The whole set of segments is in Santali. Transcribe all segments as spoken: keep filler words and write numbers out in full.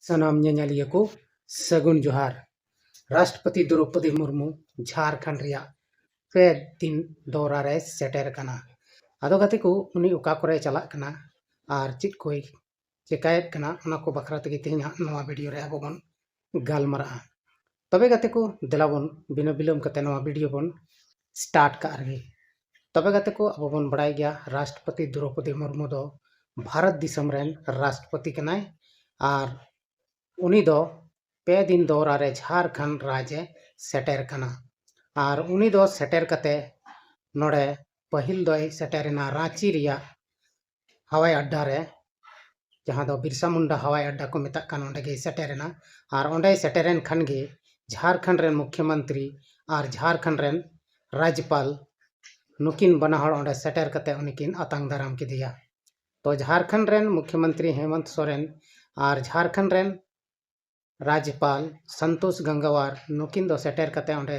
ᱥᱟᱱᱟᱢ ᱧᱮᱧᱮᱞᱤᱭᱟᱹ ᱠᱚ ᱥᱟᱹᱜᱩᱱ ᱡᱚᱦᱟᱨ᱾ ᱨᱟᱥᱴᱨᱚᱯᱚᱛᱤ ᱫᱨᱚᱣᱯᱚᱫᱤ ᱢᱩᱨᱢᱩ ᱡᱷᱟᱲᱠᱷᱚᱸᱰ ᱨᱮᱭᱟᱜ ᱯᱮ ᱫᱤᱱ ᱫᱚᱨᱟ ᱨᱮ ᱥᱮᱴᱮᱨ ᱠᱟᱱᱟ᱾ ᱟᱫᱚ ᱜᱟᱛᱮ ᱠᱚ, ᱩᱱᱤ ᱚᱠᱟ ᱠᱚᱨᱮ ᱪᱟᱞᱟᱜ ᱠᱟᱱᱟ ᱟᱨ ᱪᱮᱫ ᱠᱚᱭ ᱪᱮᱠᱟᱭᱮᱫ ᱠᱟᱱᱟ, ᱚᱱᱟ ᱠᱚ ᱵᱟᱠᱷᱨᱟ ᱛᱮᱜᱮ ᱛᱮᱦᱮᱧ ᱦᱟᱸᱜ ᱱᱚᱣᱟ ᱵᱷᱤᱰᱤᱭᱳ ᱨᱮ ᱟᱵᱚ ᱵᱚᱱ ᱜᱟᱞᱢᱟᱨᱟᱜᱼᱟ᱾ ᱛᱚᱵᱮ ᱜᱟᱛᱮ ᱠᱚ, ᱫᱮᱞᱟ ᱵᱚᱱ ᱵᱤᱱᱟᱹ ᱵᱤᱞᱚᱢ ᱠᱟᱛᱮ ᱱᱚᱣᱟ ᱵᱷᱤᱰᱤᱭᱳ ᱵᱚᱱ ᱥᱴᱟᱨᱴ ᱠᱟᱜ ᱨᱮᱜᱮ᱾ ᱛᱚᱵᱮ ᱜᱟᱛᱮ ᱠᱚ, ᱟᱵᱚ ᱵᱚᱱ ᱵᱟᱲᱟᱭ ᱜᱮᱭᱟ, ᱨᱟᱥᱴᱨᱚᱯᱚᱛᱤ ᱫᱨᱚᱣᱯᱚᱫᱤ ᱢᱩᱨᱢᱩ ᱫᱚ ᱵᱷᱟᱨᱚᱛ ᱫᱤᱥᱚᱢ ᱨᱮᱱ ᱨᱟᱥᱴᱨᱚᱯᱚᱛᱤ ᱠᱟᱱᱟᱭ᱾ ᱟᱨ ᱩᱱᱤ ᱫᱚ ᱯᱮ ᱫᱤᱱ ᱫᱚᱨᱟ ᱨᱮ ᱡᱷᱟᱲᱠᱷᱚᱸᱰ ᱨᱟᱡᱽ ᱮ ᱥᱮᱴᱮᱨ ᱠᱟᱱᱟ᱾ ᱟᱨ ᱩᱱᱤ ᱫᱚ ᱥᱮᱴᱮᱨ ᱠᱟᱛᱮ ᱱᱚᱰᱮ ᱯᱟᱹᱦᱤᱞ ᱫᱚᱭ ᱥᱮᱴᱮᱨᱮᱱᱟ ᱨᱟᱸᱪᱤ ᱨᱮᱭᱟᱜ ᱦᱟᱣᱟᱭ ᱟᱰᱰᱟ ᱨᱮ, ᱡᱟᱦᱟᱸ ᱫᱚ ᱵᱤᱨᱥᱟ ᱢᱩᱱᱰᱟ ᱦᱟᱣᱟᱭ ᱟᱰᱰᱟ ᱠᱚ ᱢᱮᱛᱟᱜ ᱠᱟᱱ, ᱚᱸᱰᱮ ᱜᱮᱭ ᱥᱮᱴᱮᱨᱮᱱᱟ᱾ ᱟᱨ ᱚᱸᱰᱮᱭ ᱥᱮᱴᱮᱨᱮᱱ ᱠᱷᱟᱱ ᱜᱮ ᱡᱷᱟᱲᱠᱷᱚᱸᱰ ᱨᱮᱱ ᱢᱩᱠᱷᱭᱚᱢᱚᱱᱛᱨᱤ ᱟᱨ ᱡᱷᱟᱲᱠᱷᱚᱸᱰ ᱨᱮᱱ ᱨᱟᱡᱽᱯᱟᱞ, ᱱᱩᱠᱤᱱ ᱵᱟᱱᱟ ᱦᱚᱲ ᱚᱸᱰᱮ ᱥᱮᱴᱮᱨ ᱠᱟᱛᱮ ᱩᱱᱤ ᱠᱤᱱ ᱟᱛᱟᱝ ᱫᱟᱨᱟᱢ ᱠᱮᱫᱮᱭᱟ᱾ ᱛᱚ ᱡᱷᱟᱲᱠᱷᱚᱸᱰ ᱨᱮᱱ ᱢᱩᱠᱷᱭᱚᱢᱚᱱᱛᱨᱤ ᱦᱮᱢᱚᱱᱛ ᱥᱚᱨᱮᱱ ᱟᱨ ᱡᱷᱟᱲᱠᱷᱚᱸᱰ ᱨᱮᱱ ᱨᱟᱡᱽᱯᱟᱞ ᱥᱚᱱᱛᱳᱥ ᱜᱟᱝᱜᱟᱣᱟᱨ, ᱱᱩᱠᱤᱱ ᱫᱚ ᱥᱮᱴᱮᱨ ᱠᱟᱛᱮ ᱚᱸᱰᱮ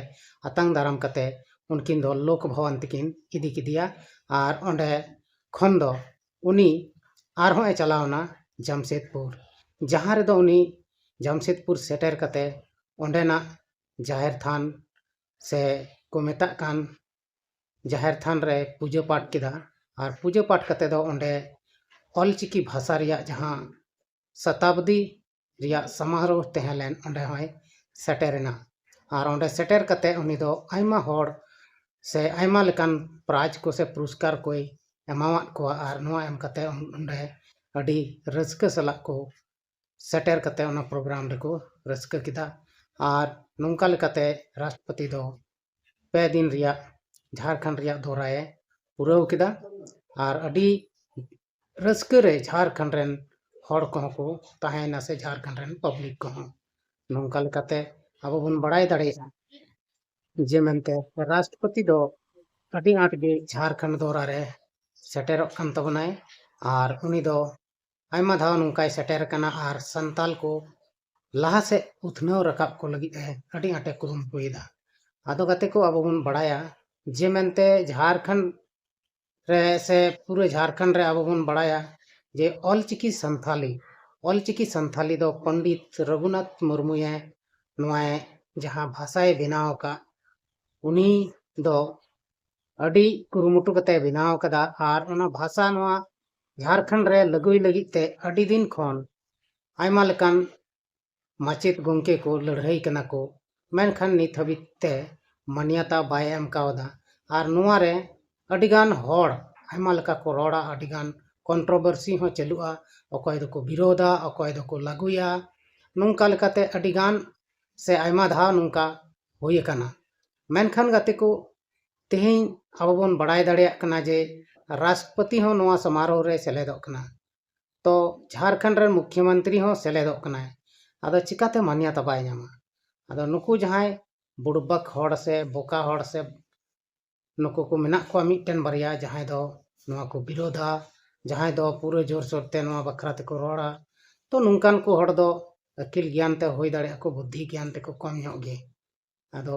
ᱟᱛᱟᱝ ᱫᱟᱨᱟᱢ ᱠᱟᱛᱮ ᱩᱱᱠᱤᱱ ᱫᱚ ᱞᱳᱠ ᱵᱷᱚᱵᱚᱱ ᱛᱮᱠᱤᱱ ᱤᱫᱤ ᱠᱮᱫᱮᱭᱟ᱾ ᱟᱨ ᱚᱸᱰᱮ ᱠᱷᱚᱱ ᱫᱚ ᱩᱱᱤ ᱟᱨᱦᱚᱸ ᱮ ᱪᱟᱞᱟᱣᱱᱟ ᱡᱟᱢᱥᱮᱫᱽᱯᱩᱨ, ᱡᱟᱦᱟᱸ ᱨᱮᱫᱚ ᱩᱱᱤ ᱡᱟᱢᱥᱮᱫᱽᱯᱩᱨ ᱥᱮᱴᱮᱨ ᱠᱟᱛᱮ ᱚᱸᱰᱮᱱᱟᱜ ᱡᱟᱦᱮᱨ ᱛᱷᱟᱱ ᱥᱮ ᱠᱚ ᱢᱮᱛᱟᱜ ᱠᱟᱱ ᱡᱟᱦᱮᱨ ᱛᱷᱟᱱ ᱨᱮ ᱯᱩᱡᱟᱹ ᱯᱟᱴ ᱠᱮᱫᱟ᱾ ᱟᱨ ᱯᱩᱡᱟᱹ ᱯᱟᱴ ᱠᱟᱛᱮ ᱫᱚ ᱚᱸᱰᱮ ᱚᱞᱪᱤᱠᱤ ᱵᱷᱟᱥᱟ ᱨᱮᱭᱟᱜ ᱡᱟᱦᱟᱸ ᱥᱚᱛᱟᱵᱫᱤ ᱨᱮᱭᱟᱜ ᱥᱚᱢᱟᱨᱳᱦ ᱛᱟᱦᱮᱸ ᱞᱮᱱ, ᱚᱸᱰᱮ ᱦᱚᱸᱭ ᱥᱮᱴᱮᱨᱮᱱᱟ᱾ ᱟᱨ ᱚᱸᱰᱮ ᱥᱮᱴᱮᱨ ᱠᱟᱛᱮ ᱩᱱᱤ ᱫᱚ ᱟᱭᱢᱟ ᱦᱚᱲ ᱥᱮ ᱟᱭᱢᱟ ᱞᱮᱠᱟᱱ ᱯᱨᱟᱭᱤᱡᱽ ᱠᱚ ᱥᱮ ᱯᱩᱨᱚᱥᱠᱟᱨ ᱠᱚᱭ ᱮᱢᱟᱣᱟᱫ ᱠᱚᱣᱟ᱾ ᱟᱨ ᱱᱚᱣᱟ ᱮᱢ ᱠᱟᱛᱮ ᱚᱸᱰᱮ ᱟᱹᱰᱤ ᱨᱟᱹᱥᱠᱟᱹ ᱥᱟᱞᱟᱜ ᱠᱚ ᱥᱮᱴᱮᱨ ᱠᱟᱛᱮ ᱚᱱᱟ ᱯᱨᱳᱜᱨᱟᱢ ᱨᱮᱠᱚ ᱨᱟᱹᱥᱠᱟᱹ ᱠᱮᱫᱟ᱾ ᱟᱨ ᱱᱚᱝᱠᱟ ᱞᱮᱠᱟᱛᱮ ᱨᱟᱥᱴᱨᱚᱯᱚᱛᱤ ᱫᱚ ᱯᱮ ᱫᱤᱱ ᱨᱮᱭᱟᱜ ᱡᱷᱟᱲᱠᱷᱚᱸᱰ ᱨᱮᱭᱟᱜ ᱫᱚᱨᱟᱭᱮ ᱯᱩᱨᱟᱹᱣ ᱠᱮᱫᱟ᱾ ᱟᱨ ᱟᱹᱰᱤ ᱨᱟᱹᱥᱠᱟᱹ ᱨᱮ ᱡᱷᱟᱲᱠᱷᱚᱸᱰ ᱨᱮᱱ ᱦᱚᱲ ᱠᱚᱦᱚᱸ ᱠᱚ ᱛᱟᱦᱮᱸᱭᱮᱱᱟ ᱥᱮ ᱡᱷᱟᱲᱠᱷᱚᱸᱰ ᱨᱮᱱ ᱯᱟᱵᱽᱞᱤᱠ ᱠᱚᱦᱚᱸ᱾ ᱱᱚᱝᱠᱟ ᱞᱮᱠᱟᱛᱮ ᱟᱵᱚ ᱵᱚᱱ ᱵᱟᱲᱟᱭ ᱫᱟᱲᱮᱭᱟᱜᱼᱟ ᱡᱮ ᱢᱮᱱᱛᱮ ᱨᱟᱥᱴᱨᱚᱯᱚᱛᱤ ᱫᱚ ᱟᱹᱰᱤ ᱟᱸᱴ ᱜᱮ ᱡᱷᱟᱲᱠᱷᱚᱸᱰ ᱫᱚᱨᱟ ᱨᱮ ᱥᱮᱴᱮᱨᱚᱜ ᱠᱟᱱ ᱛᱟᱵᱚᱱᱟᱭ᱾ ᱟᱨ ᱩᱱᱤ ᱫᱚ ᱟᱭᱢᱟ ᱫᱷᱟᱣ ᱱᱚᱝᱠᱟᱭ ᱥᱮᱴᱮᱨ ᱟᱠᱟᱱᱟ ᱟᱨ ᱥᱟᱱᱛᱟᱞ ᱠᱚ ᱞᱟᱦᱟ ᱥᱮᱫ ᱩᱛᱱᱟᱹᱣ ᱨᱟᱠᱟᱵ ᱠᱚ ᱞᱟᱹᱜᱤᱫ ᱮ ᱟᱹᱰᱤ ᱟᱸᱴᱮ ᱠᱩᱨᱩᱢᱩᱴᱩᱭᱮᱫᱟ᱾ ᱟᱫᱚ ᱜᱟᱛᱮ ᱠᱚ, ᱟᱵᱚ ᱵᱚᱱ ᱵᱟᱲᱟᱭᱟ ᱡᱮ ᱢᱮᱱᱛᱮ ᱡᱷᱟᱲᱠᱷᱚᱸᱰ ᱨᱮ ᱥᱮ ᱯᱩᱨᱟᱹ ᱡᱷᱟᱲᱠᱷᱚᱸᱰ ᱨᱮ ᱟᱵᱚ ᱵᱚᱱ ᱵᱟᱲᱟᱭᱟ ᱡᱮ ᱚᱞᱪᱤᱠᱤ ᱥᱟᱱᱛᱷᱟᱞᱤ ᱚᱞᱪᱤᱠᱤ ᱥᱟᱱᱛᱷᱟᱞᱤ ᱫᱚ ᱯᱚᱱᱰᱤᱛ ᱨᱚᱜᱷᱩᱱᱟᱛᱷ ᱢᱩᱨᱢᱩᱭᱮ ᱱᱚᱣᱟᱭ ᱡᱟᱦᱟᱸ ᱵᱷᱟᱥᱟᱭ ᱵᱮᱱᱟᱣ ᱟᱠᱟᱫ, ᱩᱱᱤ ᱫᱚ ᱟᱹᱰᱤ ᱠᱩᱨᱩᱢᱩᱴᱩ ᱠᱟᱛᱮ ᱵᱮᱱᱟᱣ ᱟᱠᱟᱫᱟ᱾ ᱟᱨ ᱚᱱᱟ ᱵᱷᱟᱥᱟ ᱱᱚᱣᱟ ᱡᱷᱟᱲᱠᱷᱚᱸᱰ ᱨᱮ ᱞᱟᱹᱜᱩᱭ ᱞᱟᱹᱜᱤᱫ ᱛᱮ ᱟᱹᱰᱤ ᱫᱤᱱ ᱠᱷᱚᱱ ᱟᱭᱢᱟ ᱞᱮᱠᱟᱱ ᱢᱟᱪᱮᱫ ᱜᱚᱢᱠᱮ ᱠᱚ ᱞᱟᱹᱲᱦᱟᱹᱭ ᱠᱟᱱᱟ ᱠᱚ, ᱢᱮᱱᱠᱷᱟᱱ ᱱᱤᱛ ᱦᱟᱹᱵᱤᱡ ᱛᱮ ᱢᱟᱱᱭᱟᱛᱟ ᱵᱟᱭ ᱮᱢ ᱠᱟᱣᱫᱟ᱾ ᱟᱨ ᱱᱚᱣᱟ ᱨᱮ ᱟᱹᱰᱤᱜᱟᱱ ᱦᱚᱲ ᱟᱭᱢᱟ ᱞᱮᱠᱟ ᱠᱚ ᱨᱚᱲᱟ, ᱟᱹᱰᱤᱜᱟᱱ ᱠᱚᱱᱴᱨᱳᱵᱷᱟᱨᱥᱤ ᱦᱚᱸ ᱪᱟᱹᱞᱩᱜᱼᱟ᱾ ᱚᱠᱚᱭ ᱫᱚᱠᱚ ᱵᱤᱨᱳᱫᱷᱟ, ᱚᱠᱚᱭ ᱫᱚᱠᱚ ᱞᱟᱹᱜᱩᱭᱟ᱾ ᱱᱚᱝᱠᱟ ᱞᱮᱠᱟᱛᱮ ᱟᱹᱰᱤᱜᱟᱱ ᱥᱮ ᱟᱭᱢᱟ ᱫᱷᱟᱣ ᱱᱚᱝᱠᱟ ᱦᱩᱭ ᱟᱠᱟᱱᱟ᱾ ᱢᱮᱱᱠᱷᱟᱱ ᱜᱟᱛᱮ ᱠᱚ, ᱛᱮᱦᱮᱧ ᱟᱵᱚ ᱵᱚᱱ ᱵᱟᱲᱟᱭ ᱫᱟᱲᱮᱭᱟᱜ ᱠᱟᱱᱟ ᱡᱮ ᱨᱟᱥᱴᱨᱚᱯᱚᱛᱤ ᱦᱚᱸ ᱱᱚᱣᱟ ᱥᱚᱢᱟᱨᱳᱦ ᱨᱮ ᱥᱮᱞᱮᱫᱚᱜ ᱠᱟᱱᱟ᱾ ᱛᱚ ᱡᱷᱟᱲᱠᱷᱚᱸᱰ ᱨᱮᱱ ᱢᱩᱠᱷᱭᱚᱢᱚᱱᱛᱨᱤ ᱦᱚᱸ ᱥᱮᱞᱮᱫᱚᱜ ᱠᱟᱱᱟᱭ᱾ ᱟᱫᱚ ᱪᱤᱠᱟᱛᱮ ᱢᱟᱱᱭᱟᱛᱟ ᱵᱟᱭ ᱧᱟᱢᱟ? ᱟᱫᱚ ᱱᱩᱠᱩ ᱡᱟᱦᱟᱸᱭ ᱵᱩᱲᱵᱟᱠ ᱦᱚᱲ ᱥᱮ ᱵᱚᱠᱟ ᱦᱚᱲ ᱥᱮ ᱱᱩᱠᱩ ᱠᱚ ᱢᱮᱱᱟᱜ ᱠᱚᱣᱟ ᱢᱤᱫᱴᱮᱱ ᱵᱟᱨᱭᱟ, ᱡᱟᱦᱟᱸᱭ ᱫᱚ ᱱᱚᱣᱟ ᱠᱚ ᱵᱤᱨᱳᱫᱷᱟ, ᱡᱟᱦᱟᱸᱭ ᱫᱚ ᱯᱩᱨᱟᱹ ᱡᱳᱨᱥᱳᱨ ᱛᱮ ᱱᱚᱣᱟ ᱵᱟᱠᱷᱨᱟ ᱛᱮᱠᱚ ᱨᱚᱲᱟ᱾ ᱛᱚ ᱱᱚᱝᱠᱟᱱ ᱠᱚ ᱦᱚᱲ ᱫᱚ ᱟᱹᱠᱤᱞ ᱜᱮᱭᱟᱱ ᱛᱮ ᱦᱩᱭ ᱫᱟᱲᱮᱭᱟᱜᱼᱟ ᱠᱚ, ᱵᱩᱫᱽᱫᱷᱤ ᱜᱮᱭᱟᱱ ᱛᱮᱠᱚ ᱠᱚᱢ ᱧᱚᱜ ᱜᱮ᱾ ᱟᱫᱚ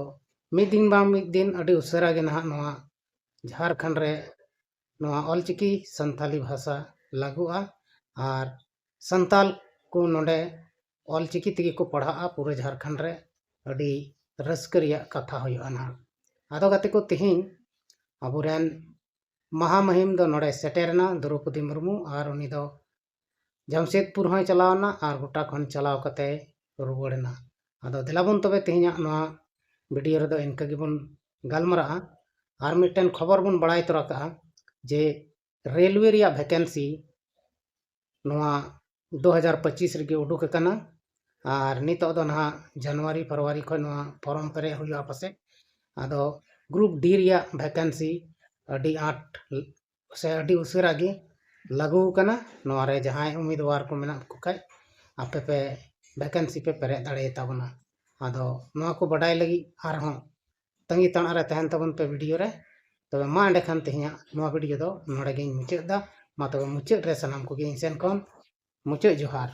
ᱢᱤᱫ ᱫᱤᱱ ᱵᱟᱝ ᱢᱤᱫ ᱫᱤᱱ ᱟᱹᱰᱤ ᱩᱥᱟᱹᱨᱟ ᱜᱮ ᱱᱟᱦᱟᱜ ᱱᱚᱣᱟ ᱡᱷᱟᱲᱠᱷᱚᱸᱰ ᱨᱮ ᱱᱚᱣᱟ ᱚᱞᱪᱤᱠᱤ ᱥᱟᱱᱛᱟᱞᱤ ᱵᱷᱟᱥᱟ ᱞᱟᱹᱜᱩᱜᱼᱟ ᱟᱨ ᱥᱟᱱᱛᱟᱞ ᱠᱚ ᱱᱚᱰᱮ ᱚᱞᱪᱤᱠᱤ ᱛᱮᱜᱮ ᱠᱚ ᱯᱟᱲᱦᱟᱜᱼᱟ ᱯᱩᱨᱟᱹ ᱡᱷᱟᱲᱠᱷᱚᱸᱰ ᱨᱮ᱾ ᱟᱹᱰᱤ ᱨᱟᱹᱥᱠᱟᱹ ᱨᱮᱭᱟᱜ ᱠᱟᱛᱷᱟ ᱦᱩᱭᱩᱜᱼᱟ ᱱᱟᱦᱟᱜ᱾ ᱟᱫᱚ ᱜᱟᱛᱮ ᱠᱚ, ᱛᱮᱦᱮᱧ ᱟᱵᱚᱨᱮᱱ ᱢᱟᱦᱟ ᱢᱩᱦᱤᱢ ᱫᱚ ᱱᱚᱰᱮ ᱥᱮᱴᱮᱨᱮᱱᱟ ᱫᱨᱚᱣᱯᱚᱫᱤ ᱢᱩᱨᱢᱩ, ᱟᱨ ᱩᱱᱤ ᱫᱚ ᱡᱟᱢᱥᱮᱫᱽᱯᱩᱨ ᱦᱚᱸᱭ ᱪᱟᱞᱟᱣ ᱮᱱᱟ ᱟᱨ ᱜᱚᱴᱟ ᱠᱷᱚᱱ ᱪᱟᱞᱟᱣ ᱠᱟᱛᱮ ᱨᱩᱣᱟᱹᱲ ᱮᱱᱟ᱾ ᱟᱫᱚ ᱫᱮᱞᱟ ᱵᱚᱱ ᱛᱚᱵᱮ ᱛᱮᱦᱮᱧᱟᱜ ᱱᱚᱣᱟ ᱵᱷᱤᱰᱤᱭᱳ ᱨᱮᱫᱚ ᱤᱱᱠᱟᱹ ᱜᱮᱵᱚᱱ ᱜᱟᱞᱢᱟᱨᱟᱜᱼᱟ᱾ ᱟᱨ ᱢᱤᱫᱴᱮᱱ ᱠᱷᱚᱵᱚᱨ ᱵᱚᱱ ᱵᱟᱲᱟᱭ ᱛᱚᱨᱟ ᱠᱟᱜᱼᱟ ᱡᱮ ᱨᱮᱞᱣᱮ ᱨᱮᱭᱟᱜ ᱵᱷᱮᱠᱮᱱᱥᱤ ᱱᱚᱣᱟ ᱫᱩ ᱦᱟᱡᱟᱨ ᱯᱚᱸᱪᱤᱥ ᱨᱮᱜᱮ ᱩᱰᱩᱠ ᱟᱠᱟᱱᱟ᱾ ᱟᱨ ᱱᱤᱛᱚᱜ ᱫᱚ ᱱᱟᱦᱟᱜ ᱡᱟᱱᱩᱣᱟᱨᱤ ᱯᱷᱮᱵᱽᱨᱩᱣᱟᱨᱤ ᱠᱷᱚᱱ ᱱᱚᱣᱟ ᱯᱷᱚᱨᱚᱢ ᱯᱮᱨᱮᱡ ᱦᱩᱭᱩᱜᱼᱟ ᱯᱟᱥᱮᱡ᱾ ᱟᱫᱚ ᱜᱨᱩᱯ ᱰᱤ ᱨᱮᱭᱟᱜ ᱵᱷᱮᱠᱮᱱᱥᱤ ᱟᱹᱰᱤ ᱟᱸᱴ ᱥᱮ ᱟᱹᱰᱤ ᱩᱥᱟᱹᱨᱟ ᱜᱮ ᱞᱟᱹᱜᱩ ᱟᱠᱟᱱᱟ᱾ ᱱᱚᱣᱟ ᱨᱮ ᱡᱟᱦᱟᱸᱭ ᱩᱢᱤᱫᱣᱟᱨ ᱠᱚ ᱢᱮᱱᱟᱜ ᱠᱚ ᱠᱷᱟᱡ, ᱟᱯᱮ ᱯᱮ ᱵᱷᱮᱠᱮᱱᱥᱤ ᱯᱮ ᱯᱮᱨᱮᱡ ᱫᱟᱲᱮᱭᱟᱛᱟᱵᱚᱱᱟ᱾ ᱟᱫᱚ ᱱᱚᱣᱟ ᱠᱚ ᱵᱟᱰᱟᱭ ᱞᱟᱹᱜᱤᱫ ᱟᱨᱦᱚᱸ ᱛᱟᱺᱜᱤ ᱛᱟᱲᱟᱜ ᱨᱮ ᱛᱟᱦᱮᱱ ᱛᱟᱵᱚᱱ ᱯᱮ ᱵᱷᱤᱰᱤᱭᱳ ᱨᱮ᱾ ᱛᱚᱵᱮ ᱢᱟ ᱮᱸᱰᱮᱠᱷᱟᱱ ᱛᱮᱦᱮᱧᱟᱜ ᱱᱚᱣᱟ ᱵᱷᱤᱰᱤᱭᱳ ᱫᱚ ᱱᱚᱰᱮ ᱜᱤᱧ ᱢᱩᱪᱟᱹᱫ ᱮᱫᱟ᱾ ᱢᱟ ᱛᱚᱵᱮ ᱢᱩᱪᱟᱹᱫ ᱨᱮ ᱥᱟᱱᱟᱢ ᱠᱚᱜᱮ ᱤᱧ ᱥᱮᱱ ᱠᱷᱚᱱ ᱢᱩᱪᱟᱹᱫ ᱡᱚᱦᱟᱨ᱾